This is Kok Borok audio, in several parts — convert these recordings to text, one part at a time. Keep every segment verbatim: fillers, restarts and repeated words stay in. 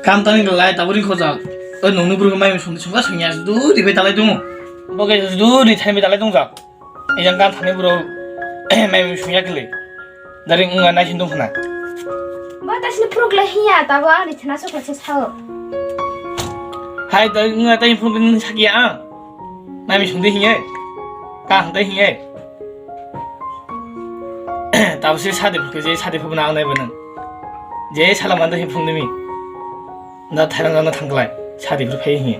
Kam tani lai taburi khojak. O nungni buru mai sung sung sung ya duri bai talai tongo. Bo ke duri thani bai talai tongjak. Ejang kam thani buru mai sung ya kle. Dari wngya naisin tong khna. Ba tasni phuruk le hiya tabo ani thana sok se sao. Hai dari wngya tai phuruk ni sakya ang. Nami sungdi hiye. Ka hangdai hiye. Tabo se sadi phuruk je sadi phuruk na ang nai bana. Je salam anda hi phung nimi. Da thairang na thangklai sadi phuruk phai hiye.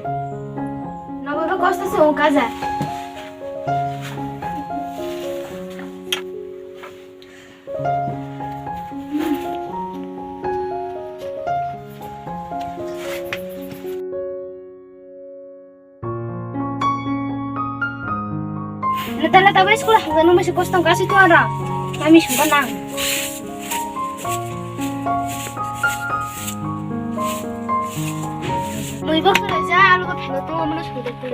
Nobo ba kosto se ong kaja. Leta leta bai school hangsa nung bai se kostong kasi tu ara. Kami sumba nang. Mui bo kere ja alu ko phelo tu mano sumba tu.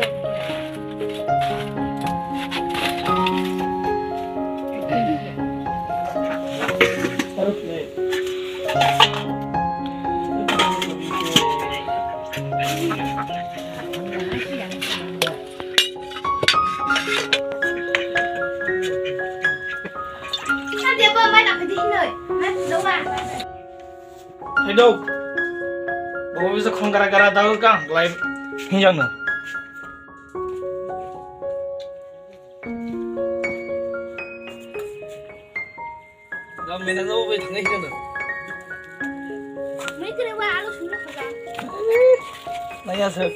Hai dok. Bo bisa khong gara gara dal kang lai hinjang no. Gam mena no bai thang hinjang no. Mai kre wa alu sumna khaga. Naya sir.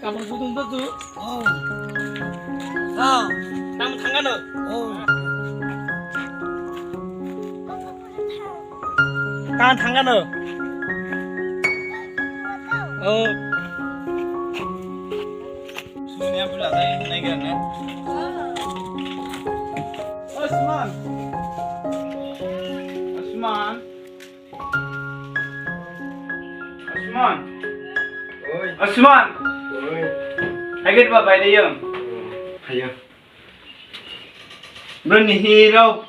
Kamu sudung tu tu. Oh. Ah, kamu tangga no. Oh. Kamu tangga no. Oh. Sunya pula tadi naik kan ya. Osman. Osman. Osman. Oi. Osman. Oi. Hai gate ba bai de yang. Hayo. Bro ni hero.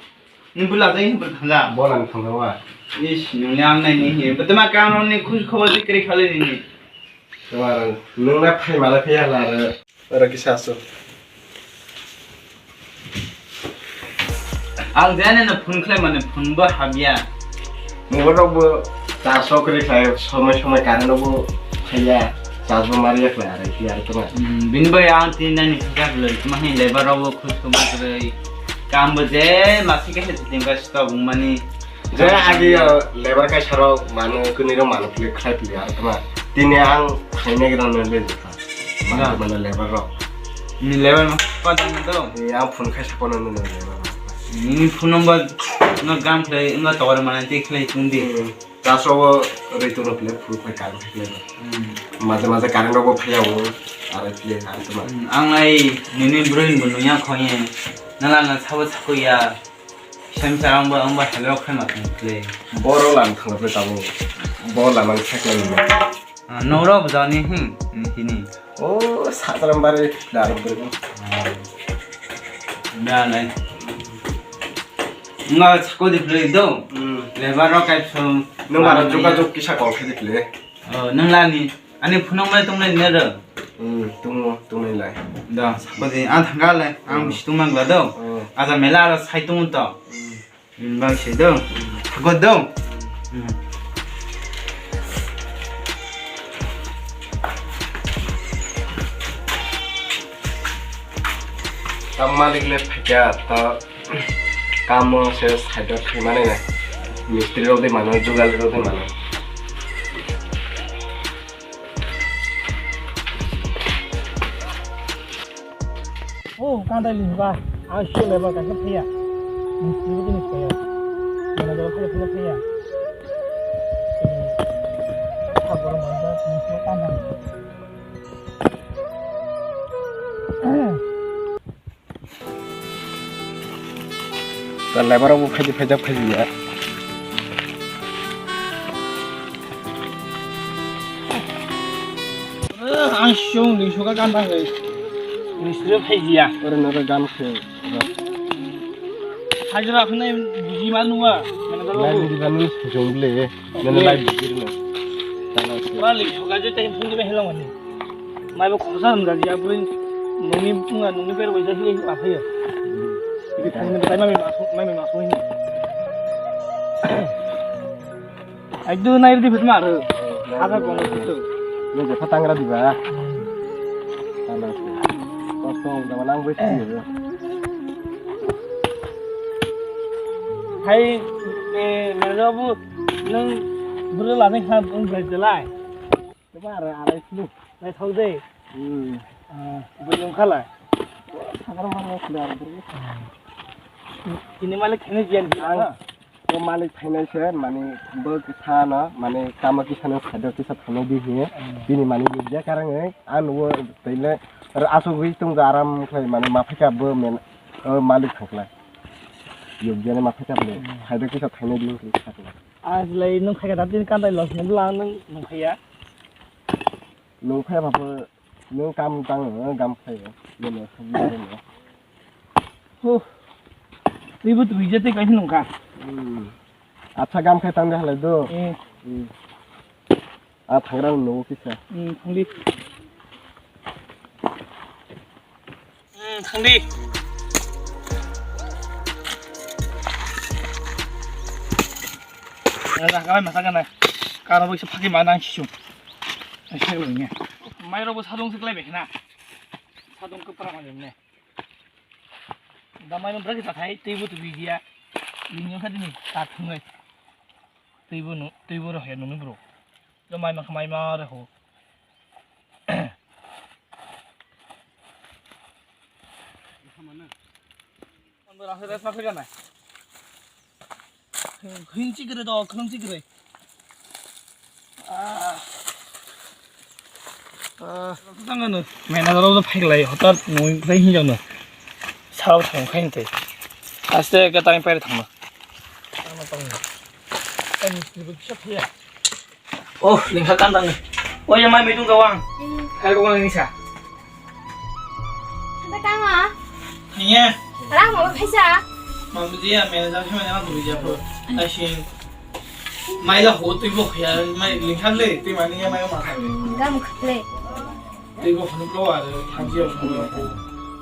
Ni bula jai ni bula thangja. Bolang thangja wa. Is, nungni ang nai ni hi. Betema kam ni khus khobo dikri khali ni. Tomar nung na phai mala phai hala re. Ora kisa aso. Ang jani no phone khlai mani phone bo habya. Mobile rok bo charge rok kwrwi khlai somoi somoi current rok bo phaiya charge bo mariya khlai arai khe aro tongma. Hmm, bini bai ang tin nani thangkha khlai tongma hin lebar rok bo khus tongma kwrwi. Kam bo je masi khe se tin bai stop wngmani. Je agi yo lebar kaisa rok mano kwnwi rok mano khlai khlai pili aro tongma. Tini ang khaina gana no le. Mano, mano lebar rok. Ni lebar ma pa dan do. Ni ang phone khai sapo no no lebar. Ni phone number no gam khlai, no tower mana te khlai tungdi. Hmm. Taso wo rei turo khlai phone khai kar khlai. Hmm. Maje maje current rok bo phaiya wo. Ara khlai ar tuma. Hmm, ang ai nini broi bo nuya khoye. Nala na sabo sako ya. Sem sarang bo ang ba hello khai ma tong khlai. Boro lam thang khlai tamo. Boro lam ang khai khlai ni. Ah, noro bujani, hmm, hmm, hini. Oh, satram bare dar bro. Ah. Da lai. Nga chako di play do. Hmm. Lebar rok kai som. Nung bara juga jog kisa kol khe di play. Oh, nung lani. Ani phunuk mai tong nai ne ro. Hmm, tungo, tong nai lai. Da, sako di, ang thangka lai. Ang bisi tong mang la do. Hmm. Aja mela aro sai tong to. Hmm. Bini bagwi se do. Thago do. Ta malik le phaikha, ta kamo se side o thwi mani na. Mistri rok de mano, jugal rok de mano. Oh, kandai lini ba, ang sio lebar kaisa phiya. Mistri bo tini phiya. Mana jalo phiya, phiya, phiya. Tha borok mana jalo mistri kandai. Ta lebar rok bo phaidi phaijak phaiya. Ang sung ni suka gan thang gai. Mistri phaiya. Ore na gan khe. Hajra khunai buji ma nuwa. Live video ni sujung le, nang live video no. Wali, gaje time phone dibe hello mani. Mai bo khosa hwn gaji abui nungni punga nungni ber bai jadi apa ya. Jadi time ni time mai masuk, mai masuk ini. Aduh, nair di phit mar. Hajar kono phit. Ni je phatangra diba. Tala. Kosto da manang bui si. Hai, eh, manager bu, nang buru lani kha bung bai jelai. Coba ara ara sini. Nai thok de. Hmm. Ah, bui nung khala. Sagar mana sudah. Ini malik ini jian. Ang O malik phainai se, mane, bo kisa no, mane, kamo kisa no side o kisa phainai di hiye. Hmm. Bini mane yokya karang e, ang nugo taile, asugwi tongja aram khlai, mane, ma phaika bo men, o malik thangkla. Yokya ni ma phaika bo, hmm, side o kisa phainai di hiye thangkla. Aslai nung phaika da tin kantai los nung bwla nung, nung phaiya. Nung phaiya ba bo, nung kam tang, nung kam phaiya. Bini, bini. Huh. Twibo twi je tei kaisa nungkha. Hmm. Acha gam khai tang de halai do. Hmm. Hmm. A thangra no kisa. Hmm, thangdi. Hmm, thangdi. Ra ka masa kana. Karo bo phaki ma nang sisu. Ai sai lo ne. Mai ro bo sadung siklai be na. Sadung ko pra ma ne. Da mai no brak ta thai, tei bo tu bidia. Bini kha dini ta thungai. Tei bo no, tei bo ro he no bro. Do mai ma kha mai ma re ho. An bo ra he res ma phega na. Khwlwng chikre do, khwlwng chikre. Ah. Ah. Tangano. Mena dalo do phailai, hotar noi khlai hinjak no. Sao thang khain te. Aste ka tang pai thang. Tama tang. Ani sini bisa phia. Oh, lingkha kan tang. Oh, ya mai metung kawang. Hmm. Hai ko nang sa. Ada kama? Hanya. Rang mau phaisa? Mau dia manager sih mana tuh dia bro. Asin. Mai la ho tui bo ya mai lingkha le tui mani ya mai ma kha le. Gam khle. Tui bo hanu lo ar thamji ya ho ya ho.